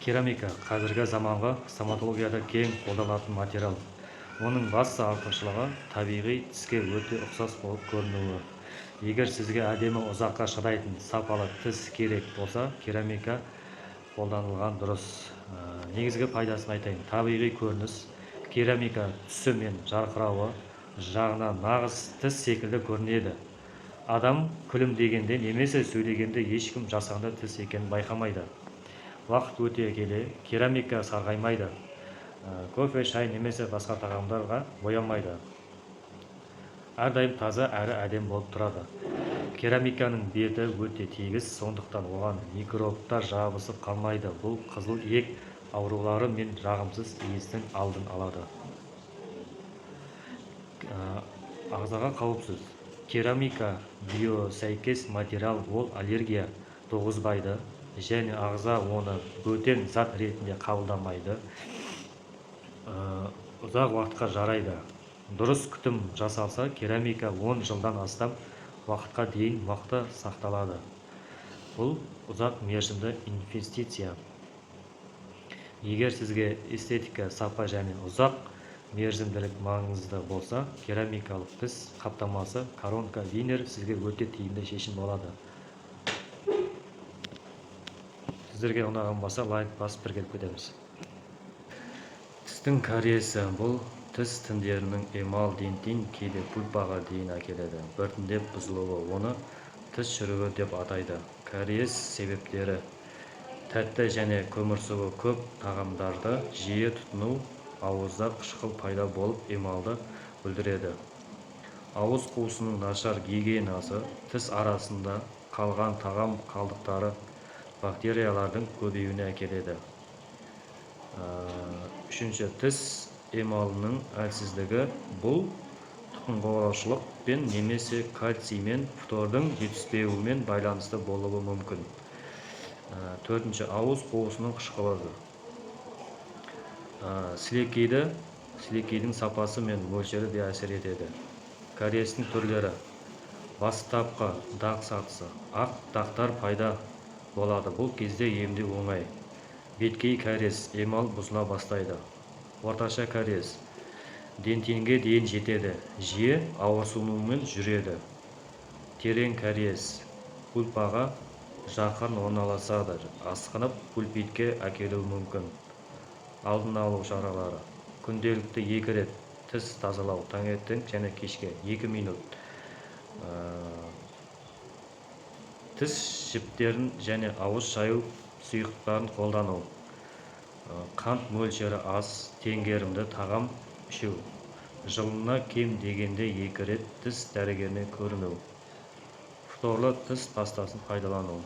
Керамика – қазіргі заманғы стоматологияда кең қолданылатын материал. Оның басты артықшылығы – табиғи тіске өте ұқсас болып көрінуі. Егер сізге әдемі, ұзаққа шыдайтын, сапалы тіс керек болса, керамика қолданылған дұрыс. Негізгі пайдасын айтайын. Табиғи көрініс: керамика түсі мен жарқырауы жағынан нағыз тіс секілді көрінеді. Адам күлімдегенде немесе сөйлегенде ешкім жасанды тіс екенін байқамайды. Уақыт өте келе керамика сарғаймайды, кофе, шай немесе басқа тағамдарға боялмайды, әрдайым таза әрі әдемі болып тұрады. Керамиканың беті өте тегіс, сондықтан оған микробтар жабысып қалмайды. Бұл қызыл иек аурулары мен жағымсыз иістің алдын алады. Ағзаға қауіпсіз: керамика – биосәйкес материал, ол аллергия туғызбайды және ағза оны бөтен зат ретінде қабылдамайды. Ұзақ уақытқа жарайды: дұрыс күтім жасалса, керамика 10 жылдан астам уақытқа дейін мықты сақталады. Бұл – ұзақ мерзімді инвестиция. Егер сізге эстетика, сапа және ұзақ мерзімділік маңызды болса, керамикалық тіс қаптамасы, коронка, винир сізге өте тиімді шешім болады. Сіздерге ұнаған болса, лайк басып, тіркеліп кетеміз. Тістің кариесі – бұл тіс тіндерінің эмаль, дентин, кейде пульпаға дейін әкеледі, біртіндеп бұзылуы. Оны тіс шіруі деп атайды. Кариес себептері: тәтті және көмірсуы көп тағамдарды жиі тұтыну, ауызда қышқыл пайда болып, эмальді бүлдіреді. Ауыз қуысының нашар гигиенасы, тіс арасында қалған тағам қалдықтары бактериялардың көбеюіне әкеледі. Үшінші, тіс эмалінің әлсіздігі. Бұл тұқым қуалаушылықпен немесе кальций мен фтордың жетіспеуімен байланысты болуы мүмкін. Төртінші, ауыз қуысының қышқылы. Сілекейдің сапасы мен мөлшері де әсер етеді. Кариестің түрлері: бастапқы дақ сатысы – ақ дақтар пайда болады, бұл кезде емдеу оңай. Беткей кариес – эмаль бұзыла бастайды. Орташа кариес – дентинге дейін жетеді, жиі ауырсынумен жүреді. Терең кариес – пульпаға жақын орналасады, асқынып, пульпитке әкелуі мүмкін. Алдын алу шаралары: күнделікті екі рет тіс тазалау, таңертең және кешке, 2 минут. Тіс жіптерін және ауыз шаю сұйықтықтарын қолдану. Қант мөлшері аз теңгерімді тағам ішу. Жылына кем дегенде екі рет тіс дәрігеріне көріну. Фторлы тіс пастасын пайдалану.